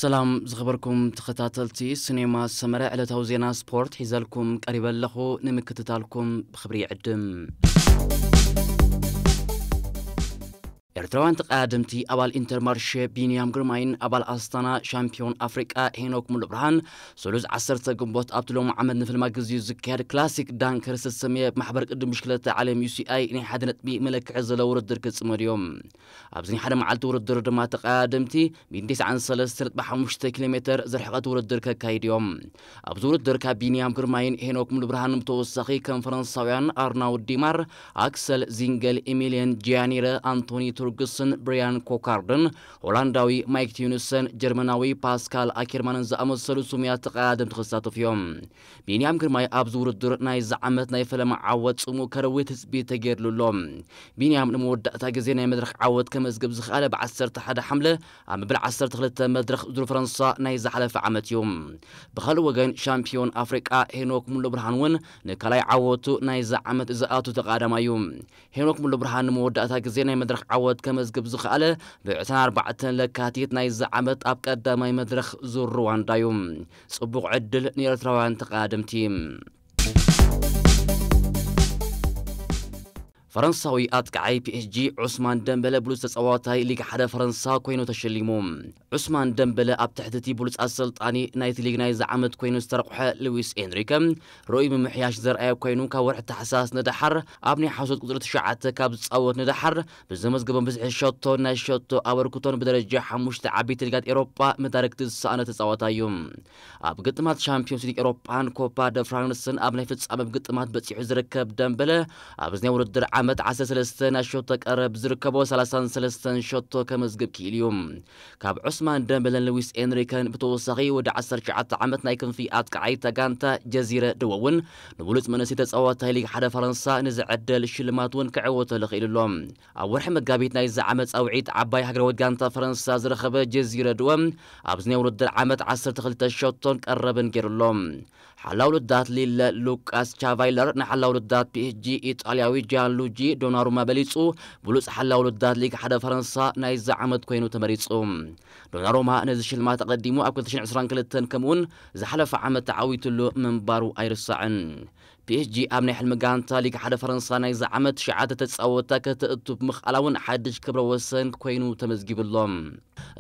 ሰላም ዝኸበርኩም ተኸታተልቲ ሲኔማ ሰመረ፣ ዕለታዊ ዜና ስፖርት ሒዘልኩም ቀሪበ ኣለኹ። ንምክትታልኩም ብኽብሪ ይዕድም። ኤርትራውያን ተቐዳደምቲ ኣባል ኢንተርማርሼ ቢንያም ግርማይን ኣባል ኣስታና ሻምፒዮን ኣፍሪቃ ሄኖክ ሙሉብርሃን ሰሉስ ዓሰርተ ግንቦት ኣብቲ ሎሚ ዓመት ንፍልማ ግዜኡ ዝካየድ ክላሲክ ዳንከር ዝተሰምየ ብማሕበር ቅድም ብሽክለታ ዓለም ዩ ሲ ኣይ ናይ ሓደ ነጥቢ መለክዒ ዘለዎ ውድድር ክጽመዱ እዮም። ኣብዚ ናይ ሓደ መዓልቲ ውድድር ድማ ተቐዳደምቲ ሚእትን ተስዓን ሰለስተ ነጥቢ ሓሙሽተ ኪሎ ሜተር ዝርሕቐት ውድድር ከካይዱ እዮም። ኣብዚ ውድድር ካብ ቢንያም ግርማይን ሄኖክ ሙሉብርሃንን ብተወሳኺ ከም ፈረንሳውያን ኣርናውድ ዲማር፣ ኣክሰል ዚንገል፣ ኢሚልየን ጂያኒረ፣ ኣንቶኒ ቱርግስን ብሪያን ኮካርድን፣ ሆላንዳዊ ማይክ ቲዩንሰን፣ ጀርመናዊ ፓስካል ኣኬርማንን ዝኣመሰሉ ስሙያት ተቐዳደምቲ ክሳተፉ እዮም። ቢንያም ግርማይ ኣብዚ ውድድር ናይዚ ዓመት ናይ ፈለማ ዓወት ጽሙእ ከረዊ ትጽቢት ተገይርሉ ኣሎ። ቢንያም ንመወዳእታ ግዜ ናይ መድረኽ ዓወት ከመዝግብ ዝኸኣለ ብ ዓሰርተ ሓደ ሓምለ ኣብ መበል ዓሰርተ ክልተ መድረኽ ዙር ፈረንሳ ናይ ዝሓለፈ ዓመት እዩ። ብኻልእ ወገን ሻምፒዮን ኣፍሪቃ ሄኖክ ሙሉብርሃን እውን ንካልኣይ ዓወቱ ናይዚ ዓመት ዝኣቱ ተቐዳዳማይ እዩ። ሄኖክ ሙሉብርሃን ንመወዳእታ ግዜ ናይ መድረኽ ዓወት ከመዝግብ ዝኸኣለ ብ ዕስራን ኣርባዕተን ለካቲት ናይዚ ዓመት ኣብ ቀዳማይ መድረኽ ዙር ሩዋንዳ እዩ። ጽቡቕ ዕድል ንኤርትራውያን ተቐዳደምቲ። ፈረንሳዊ ኣጥቃዓይ ፒ ኤስ ጂ ዑስማን ደምበለ ብሉጽ ተጻዋታይ ሊግ ሓደ ፈረንሳ ኮይኑ ተሸሊሙ። ዑስማን ደምበለ ኣብ ትሕቲ እቲ ብሉጽ ኣሰልጣኒ ናይቲ ሊግ ናይዚ ዓመት ኮይኑ ዝተረቑሐ ሉዊስ ኤንሪከ ርኡይ ምምሕያሽ ዘርኣየ ኮይኑ፣ ካብ ወርሒ ታሕሳስ ንደሓር ኣብ ናይ ሓሶት ቁጽሪ ትሽዓተ ካብ ዝጻወት ንደሓር ብዘመዝገቦም ብዝሒ ሸቶን ናይ ሸቶ ኣበርክቶን ብደረጃ ሓሙሽተ ዓበይቲ ሊጋት ኤሮጳ መዳርግቲ ዝሰኣነ ተጻዋታይ እዩ። ኣብ ግጥማት ሻምፒዮንስ ሊግ ኤሮጳን ኮፓ ደ ፍራንስን ኣብ ናይ ፍጻመ ግጥማት በጺሑ ዝርከብ ደምበለ፣ ኣብዚ ናይ ውድድር ዓመት ዓሰርተ ሰለስተ ናይ ሸቶ ቀረብ ዝርከቦ ሰላሳን ሰለስተን ሸቶ ከመዝግብ ክኢሉ እዩ። ካብ ዑስማን ደምበለን ሉዊስ ኤንሪከን ብተወሳኺ ወዲ ዓሰርተ ትሽዓተ ዓመት ናይ ክንፊ ኣጥቃዓይ ተጋንታ ጀዚረ ድወ እውን ንብሉጽ መንእሰይ ተጻዋታይ ሊግ ሓደ ፈረንሳ ንዝዕደል ሽልማት እውን ክዕወተሉ ክኢሉ ኣሎ። ኣብ ወርሒ መጋቢት ናይዚ ዓመት ጻውዒት ዓባይ ሃገራዊት ጋንታ ፈረንሳ ዝረኸበ ጀዚረ ድወ ኣብዚ ናይ ውድድር ዓመት ዓሰርተ ክልተ ሸቶን ቀረብን ገይሩ ኣሎ። ሓላው ልዳት ሊለ ሉቃስ ቻቫይለር ንሓላው ልዳት ፒ ኤስ ጂ ኢጣልያዊ ጃንሉጂ ዶናሩማ በሊጹ ብሉጽ ሓላው ልዳት ሊግ ሓደ ፈረንሳ ናይዚ ዓመት ኮይኑ ተመሪጹ። ዶናሩማ ነዚ ሽልማት ኣቐዲሙ ኣብ ክልተ ሽሕን ዕስራን ክልተን ከምኡውን ዝሓለፈ ዓመት ተዓዊትሉ ምንባሩ ኣይርሳዕን። ፒ ኤስ ጂ ኣብ ናይ ሕልሚ ጋንታ ሊግ ሓደ ፈረንሳ ናይዚ ዓመት ትሽዓተ ተጻወትታ ከተእቱ ብምኽኣላ እውን ሓድሽ ክብረ ወሰን ኮይኑ ተመዝጊቡ ኣሎ።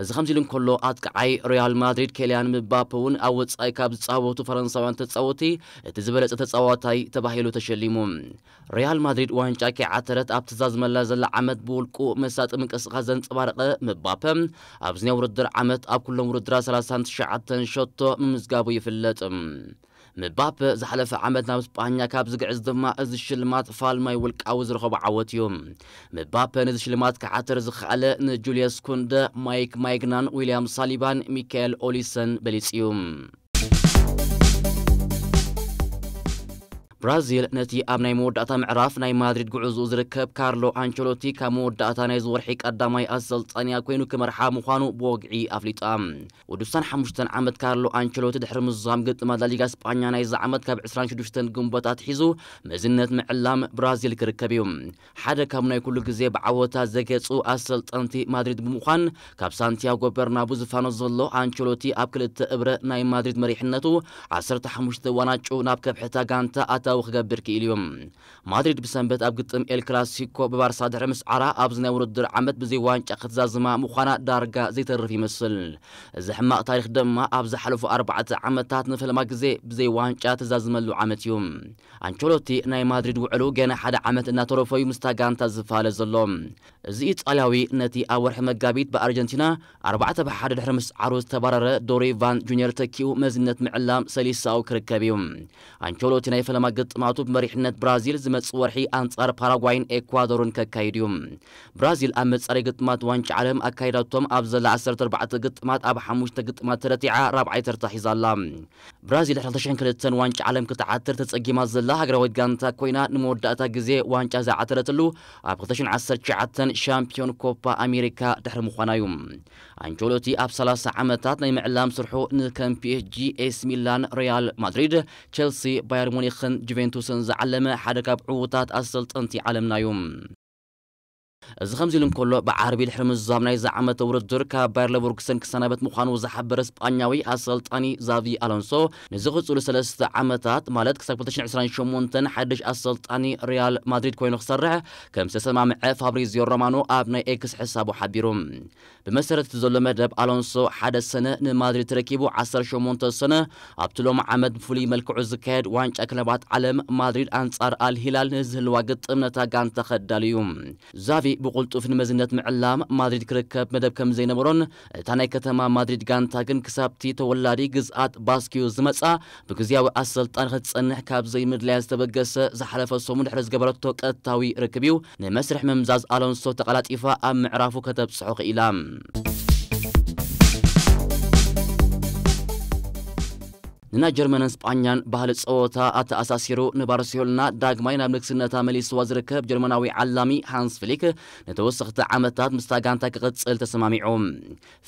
እዚ ከምዚ ኢሉ እንከሎ፣ ኣጥቃዓይ ሪያል ማድሪድ ኬልያን ምባፔ እውን ኣብ ወጻኢ ካብ ዝጻወቱ ፈረንሳውያን ተጻወቲ እቲ ዝበለጸ ተጻዋታይ ተባሂሉ ተሸሊሙ። ሪያል ማድሪድ ዋንጫ ከይዓተረት ኣብ ትዛዝመላ ዘላ ዓመት ብውልቁ መሳጢ ምንቅስቃስ ዘንጸባረቐ ምባፔ፣ ኣብዚ ናይ ውድድር ዓመት ኣብ ኩሎም ውድድራት ሰላሳን ትሽዓተን ሸቶ ምምዝጋቡ ይፍለጥ። ምባፔ ዝሓለፈ ዓመት ናብ ስጳኛ ካብ ዝግዕዝ ድማ እዚ ሽልማት ፋልማይ ውልቃዊ ዝረኸቦ ዓወት እዩ። ምባፔ ነዚ ሽልማት ክዓተር ዝኸኣለ ንጁልየስ ኩንደ፣ ማይክ ማይግናን፣ ዊልያም ሳሊባን ሚካኤል ኦሊሰን በሊጹ እዩ። ብራዚል ነቲ ኣብ ናይ መወዳእታ ምዕራፍ ናይ ማድሪድ ጉዕዝኡ ዝርከብ ካርሎ ኣንቸሎቲ ካብ መወዳእታ ናይዚ ወርሒ ቀዳማይ ኣሰልጣኒያ ኮይኑ ክመርሓ ምዃኑ ብወግዒ ኣፍሊጣ። ወዲ ስሳን ሓሙሽተን ዓመት ካርሎ ኣንቸሎቲ ድሕሪ ምዝዛም ግጥማት ላሊጋ ስጳኛ ናይዚ ዓመት ካብ ዕስራን ሽዱሽተን ግንቦት ኣትሒዙ መዝነት ምዕላም ብራዚል ክርከብ እዩ። ሓደ ካብ ናይ ኩሉ ግዜ ብዓወታ ዘገጹ ኣሰልጠንቲ ማድሪድ ብምዃን ካብ ሳንቲያጎ በርናቡ ዝፋኖ ዘሎ ኣንቸሎቲ ኣብ ክልተ እብረ ናይ ማድሪድ መሪሕነቱ ዓሰርተ ሓሙሽተ ዋናጩ ናብ ከብሕታ ጋንታ ኣታዊ ክገብር ክኢሉ እዩ። ማድሪድ ብሰንበት ኣብ ግጥም ኤል ክላሲኮ ብባርሳ ድሕሪ ምስዓራ ኣብዚ ናይ ውድድር ዓመት ብዘይ ዋንጫ ክትዛዝማ ምዃና ዳርጋ ዘይተርፍ ይመስል። እዚ ሕማቕ ታሪኽ ድማ ኣብ ዝሓለፉ ኣርባዕተ ዓመታት ንፈለማ ግዜ ብዘይ ዋንጫ ትዛዝመሉ ዓመት እዩ። ኣንቸሎቲ ናይ ማድሪድ ውዕሉ ገና ሓደ ዓመት እናተረፎ እዩ ምስታ ጋንታ ዝፋለ ዘሎ። እዚ ኢጣልያዊ ነቲ ኣብ ወርሒ መጋቢት ብኣርጀንቲና ኣርባዕተ ብሓደ ድሕሪ ምስዓሩ ዝተባረረ ዶሪ ቫን ጁኒየር ተኪኡ መዝነት ምዕላም ሰሊሳው ክርከብ እዩ። ኣንቸሎቲ ናይ ፈለማ ግጥማቱ ብመሪሕነት ብራዚል ዝመጽእ ወርሒ ኣንጻር ፓራጓይን ኤኳዶርን ከካይድ እዩ። ብራዚል ኣብ መጻረይ ግጥማት ዋንጫ ዓለም ኣካይዳቶም ኣብ ዘላ ዓሰርተ ኣርባዕተ ግጥማት ኣብ ሓሙሽተ ግጥማት ተረቲዓ ራብዓይ ተርታ ሒዛ ኣላ። ብራዚል ድሕሪ ክልተ ሽሕን ክልተን ዋንጫ ዓለም ክትዓትር ተጸጊማ ዘላ ሃገራዊት ጋንታ ኮይና፣ ንመወዳእታ ግዜ ዋንጫ ዝዓተረትሉ ኣብ ክልተ ሽሕን ዓሰርተ ትሽዓተን ሻምፒዮን ኮፓ ኣሜሪካ ድሕሪ ምዃና እዩ። ኣንቸሎቲ ኣብ ሰላሳ ዓመታት ናይ ምዕላም ስርሑ ንከም ፒ ኤስ ጂ፣ ኤስ ሚላን፣ ሪያል ማድሪድ፣ ቸልሲ፣ ባየር ሙኒኽን ጁቬንቱስን ዝዓለመ ሓደ ካብ ዕዉታት ኣሰልጠንቲ ዓለምና እዩ። እዚ ከምዚ ኢሉ እንከሎ፣ ብዓርቢ ድሕሪ ምዝዛም ናይዚ ዓመተ ውድድር ካብ ባየር ሌቨርኩሰን ክሰናበት ምዃኑ ዝሓበረ ስጳኛዊ ኣሰልጣኒ ዛቪ ኣሎንሶ፣ ንዝቕጽሉ ሰለስተ ዓመታት፣ ማለት ክሳብ ክልተ ሽሕን ዕስራን ሸሞንተን ሓድሽ ኣሰልጣኒ ሪያል ማድሪድ ኮይኑ ክሰርሕ ከም ዝተሰማምዐ ፋብሪዚዮ ሮማኖ ኣብ ናይ ኤክስ ሕሳቡ ሓቢሩ። ብመሰረት እቲ ዘሎ መደብ፣ ኣሎንሶ ሓደ ሰነ ንማድሪድ ተረኪቡ፣ ዓሰርተ ሸሞንተ ሰነ ኣብቲ ሎሚ ዓመት ብፍሉይ መልክዑ ዝካየድ ዋንጫ ክለባት ዓለም፣ ማድሪድ ኣንጻር ኣል ሂላል ንዝህልዋ ግጥም ነታ ጋንታ ከዳሉ እዩ። ዛቪ ብቕልጡፍ ንመዝነት ምዕላም ማድሪድ ክርከብ መደብ ከም ዘይነበሮን፣ እታ ናይ ከተማ ማድሪድ ጋንታ ግን ክሳብቲ ተወላዲ ግዝኣት ባስኪዩ ዝመጻ ብግዝያዊ ኣሰልጣን ክትጸንሕ ካብ ዘይምድላያ ዝተበገሰ ዝሓለፈ ሰሙን ድሕሪ ዝገበረቶ ቀጥታዊ ርክብ እዩ ንመስርሕ ምምዛዝ ኣሎንሶ ተቐላጢፋ ኣብ ምዕራፉ ከተብጽሖ ክኢላ። ንናይ ጀርመንን ስጳኛን ባህሊ ጸወታ ኣተኣሳሲሩ ንባርሴሎና ዳግማይ ናብ ንግስነታ መሊስዋ ዝርከብ ጀርመናዊ ዓላሚ ሃንስ ፍሊክ ንተወሰኽቲ ዓመታት ምስታ ጋንታ ክቕጽል ተሰማሚዑ።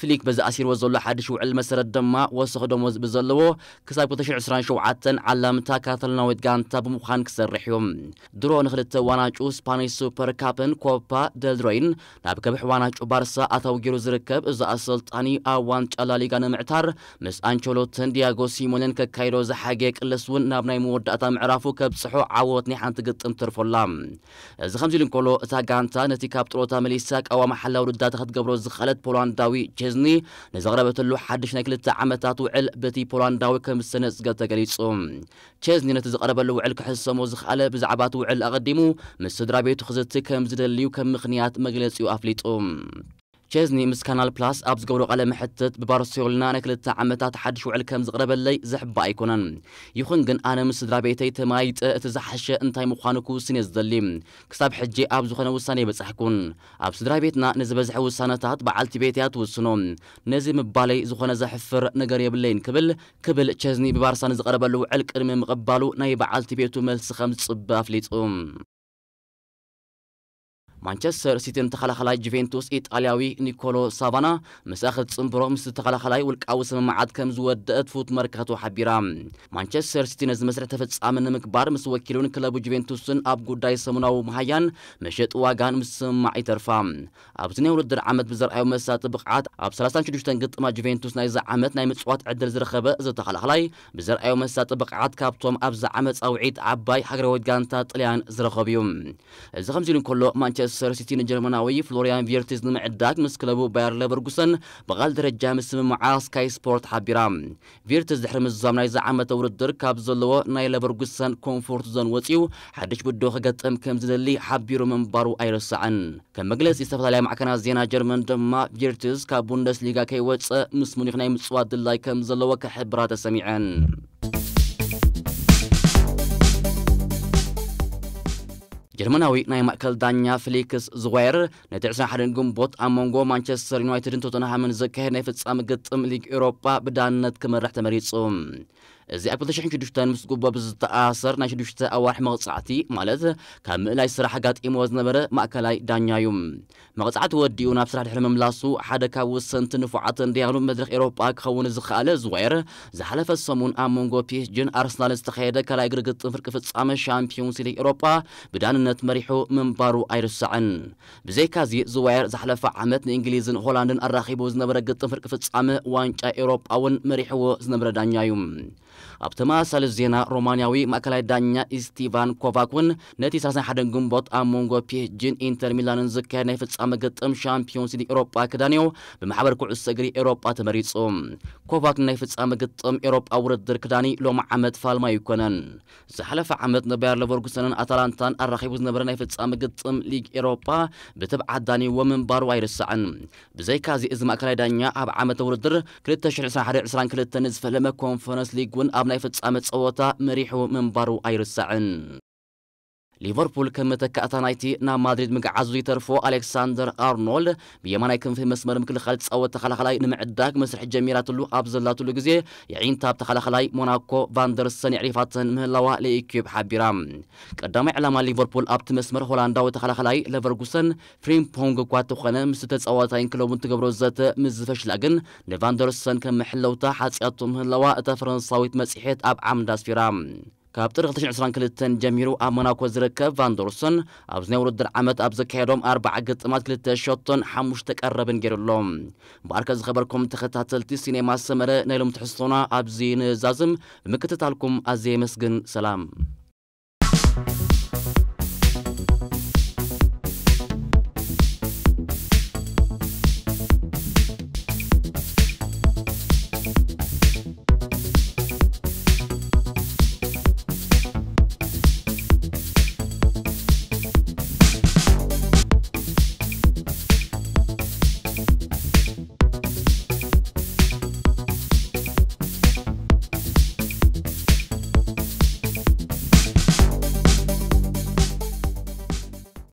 ፍሊክ በዚ ኣሲርዎ ዘሎ ሓድሽ ውዕል መሰረት ድማ ወሰኽ ደሞዝ ብዘለዎ ክሳብ ክልተ ሽሕን ዕስራን ሸውዓተን ዓላምታ ካታሎናዊት ጋንታ ብምዃን ክሰርሕ እዩ። ድሮ ንክልተ ዋናጩ ስፓኒሽ ሱፐር ካፕን ኮፓ ደልድሮይን ናብ ከብሒ ዋናጩ ባርሳ ኣታዊ ገይሩ ዝርከብ እዚ ኣሰልጣኒ ኣብ ዋንጫ ላሊጋ ንምዕታር ምስ ኣንቸሎትን ዲያጎ ሲሞኔን ከካይዶ ዝሓገየ ቅልስ እውን ናብ ናይ መወዳእታ ምዕራፉ ከብጽሖ ዓወት ናይ ሓንቲ ግጥም ተርፎላ። እዚ ከምዚ ኢሉ እንከሎ፣ እታ ጋንታ ነቲ ካብ ጥሮታ መሊሳ ቀዋሚ ሓላዊ ርዳታ ክትገብሮ ዝኸለት ፖላንዳዊ ቼዝኒ ንዘቕረበትሉ ሓድሽ ናይ ክልተ ዓመታት ውዕል በቲ ፖላንዳዊ ከም ዝተነጽገ ተገሊጹ። ቼዝኒ ነቲ ዝቐረበሉ ውዕል ክሕሰሞ ዝኸኣለ ብዛዕባ እቲ ውዕል ኣቐዲሙ ምስ ስድራ ቤቱ ክዝቲ ከም ዝደልዩ ከም ምኽንያት መግለጺኡ ኣፍሊጡ። ቼዝኒ ምስ ካናል ፕላስ ኣብ ዝገብሮ ቃለ መሕትት፣ ብባርሴሎና ናይ ክልተ ዓመታት ሓድሽ ውዕል ከም ዝቕረበለይ ዝሕባእ ኣይኮነን። ይኹን ግን ኣነ ምስ ስድራ ቤተይ ተመያይጠ እቲ ዝሓሸ እንታይ ምዃኑ ክውስን እየ ዝደሊ። ክሳብ ሕጂ ኣብ ዝኾነ ውሳኔ ኣይበጻሕኩን። ኣብ ስድራ ቤትና ንዝበዝሐ ውሳነታት በዓልቲ ቤት እያ ትውስኖ። ነዚ ምባለይ ዝኾነ ዘሕፍር ነገር የብለይን ክብል ክብል ቼዝኒ ብባርሳ ንዝቐረበሉ ውዕል ቅድሚ ምቕባሉ ናይ በዓልቲ ቤቱ መልሲ ከም ዝጽበ ኣፍሊጡ። ማንቸስተር ሲቲን ተኸላኸላይ ጁቬንቱስ ኢጣልያዊ ኒኮሎ ሳቫና ምስኣ ክትጽንብሮ ምስ ተኸላኸላይ ውልቃዊ ስምምዓት ከም ዝወደአት ፉት መርካቶ ሓቢራ። ማንቸስተር ሲቲ ነዚ መስርሕ ተፈጻሚ ንምግባር ምስ ወኪሉን ክለቡ ጁቬንቱስን ኣብ ጉዳይ ሰሙናዊ መሃያን መሸጢ ዋጋን ምስምማዕ ይተርፋ። ኣብዚ ናይ ውድድር ዓመት ብዘርኣዮ መሳጢ ብቕዓት ኣብ ሰላሳን ሽዱሽተን ግጥማት ጁቬንቱስ ናይዚ ዓመት ናይ ምጽዋት ዕድል ዝረኸበ እዚ ተኸላኸላይ ብዘርኣዮ መሳጢ ብቕዓት ካብቶም ኣብዚ ዓመት ጻውዒት ዓባይ ሃገራዊት ጋንታ ጥልያን ዝረኸብ እዩ። እዚ ከምዚ ኢሉ እንከሎ፣ ማንቸስተር ሲቲ ንጀርመናዊ ፍሎሪያን ቪርትዝ ንምዕዳግ ምስ ክለቡ ባየር ሌቨርኩሰን ብቓል ደረጃ ምስምምዓ ስካይ ስፖርት ሓቢራ። ቪርትዝ ድሕሪ ምዝዛም ናይዚ ዓመተ ውድድር ካብ ዘለዎ ናይ ሌቨርኩሰን ኮምፎርት ዞን ወጺኡ ሓድሽ ብድሆ ክገጥም ከም ዝደሊ ሓቢሩ ምንባሩ ኣይረሳዕን። ከም መግለጺ ዝተፈላለያ ማዕከናት ዜና ጀርመን ድማ፣ ቪርትዝ ካብ ቡንደስሊጋ ከይወጸ ምስ ሙኒክ ናይ ምጽዋት ድላይ ከም ዘለዎ ክሕብራ ተሰሚዐን። ጀርመናዊ ናይ ማእከል ዳኛ ፍሊክስ ዝዋየር ነቲ ዕስራን ሓደን ግንቦት ኣብ መንጎ ማንቸስተር ዩናይትድን ቶተንሃምን ዘካየድ ናይ ፍጻመ ግጥም ሊግ ኤውሮጳ ብዳንነት ክመርሕ ተመሪጹ። እዚ ኣብ ክልተ ሽሕን ሽዱሽተን ምስ ጉቦ ብዝተኣሳሰር ናይ ሽዱሽተ ኣዋርሕ መቕጻዕቲ፣ ማለት ካብ ምእላይ ስራሕ ኣጋጢምዎ ዝነበረ ማእከላይ ዳኛ እዩ። መቕጻዕቲ ወዲኡ ናብ ስራሕ ድሕሪ ምምላሱ፣ ሓደ ካብ ወሰንቲ ንፉዓት ደያኑ መድረኽ ኤውሮጳ ክኸውን ዝኸኣለ ዝዋየር፣ ዝሓለፈ ሰሙን ኣብ መንጎ ፒኤስጂን ኣርሰናልን ዝተኻየደ ካልኣይ እግሪ ግጥም ፍርቂ ፍጻመ ሻምፒዮንስ ሊግ ኤውሮጳ ብዳንነት መሪሑ ምንባሩ ኣይርሳዕን። ብዘይካዚ፣ ዝዋየር ዝሓለፈ ዓመት ንእንግሊዝን ሆላንድን ኣራኺቡ ዝነበረ ግጥም ፍርቂ ፍጻመ ዋንጫ ኤውሮጳ እውን መሪሕዎ ዝነበረ ዳኛ እዩ። ኣብ ተመሳሳሊ ዜና፣ ሮማንያዊ ማእከላይ ዳኛ ኢስቲቫን ኮቫክ እውን ነቲ ሰላሳን ሓደን ግንቦት ኣብ መንጎ ፒኤስጂን ኢንተር ሚላንን ዝካየድ ናይ ፍጻመ ግጥም ሻምፒዮንስ ሊግ ኤውሮጳ ክዳንዮ ብማሕበር ኩዕሶ እግሪ ኤውሮጳ ተመሪጹ። ኮቫክ ንናይ ፍጻመ ግጥም ኤውሮጳ ውድድር ክዳኒ ሎሚ ዓመት ፋልማ ኣይኮነን። ዝሓለፈ ዓመት ንባየር ሌቨርኩሰንን ኣታላንታን ኣራኺቡ ዝነበረ ናይ ፍጻመ ግጥም ሊግ ኤውሮጳ ብትብዓት ዳንይዎ ምንባሩ ኣይርሳዕን። ብዘይካዚ፣ እዚ ማእከላይ ዳኛ ኣብ ዓመተ ውድድር ክልተ ሽሕን ዕስራን ሓደን ዕስራን ክልተን ንዝፈለመ ኮንፈረንስ ሊግ እውን ኣብ ናይ ፍጻመ ጸወታ መሪሑ ምንባሩ ኣይርሳዕን። ሊቨርፑል ከም መተካእታ ናይቲ ናብ ማድሪድ ምግዓዙ ዘይተርፎ ኣሌክሳንደር ኣርኖልድ ብየማናይ ክንፊ መስመር ምክልኻል ዝጻወት ተኸላኸላይ ንምዕዳግ መስርሕ ጀሚራትሉ ኣብ ዘላትሉ ግዜ፣ የዒንታ ኣብ ተኸላኸላይ ሞናኮ ቫንደርሰን የዕሪፋተን ምህላዋ ለኢኪዩብ ሓቢራ። ቀዳማይ ዕላማ ሊቨርፑል ኣብቲ መስመር ሆላንዳዊ ተኸላኸላይ ለቨርጉሰን ፍሪምፖንግ እኳ እንተኾነ፣ ምስ ተጻዋታይን ክለቡን ትገብሮ ዘተ ምስ ዝፈሽላ ግን፣ ንቫንደርሰን ከም መሐለውታ ሓጽያቶ ምህላዋ እታ ፈረንሳዊት መጽሔት ኣብ ዓምዳ ኣስፊራ። ካብ ጥሪ ክልተ ሽሕን ዕስራን ክልተን ጀሚሩ ኣብ ሞናኮ ዝርከብ ቫንደርሶን ኣብዚ ናይ ውድድር ዓመት ኣብ ዘካየዶም ኣርባዓ ግጥማት ክልተ ሸቶን ሓሙሽተ ቀረብን ገይሩ ኣሎ። እምበኣርከ ዝኸበርኩም ተኸታተልቲ ሲኔማ ሰመረ ናይ ሎም ትሕዝቶና ኣብዚ ንዛዝም። ንምክትታልኩም ኣዝየ የመስግን። ሰላም።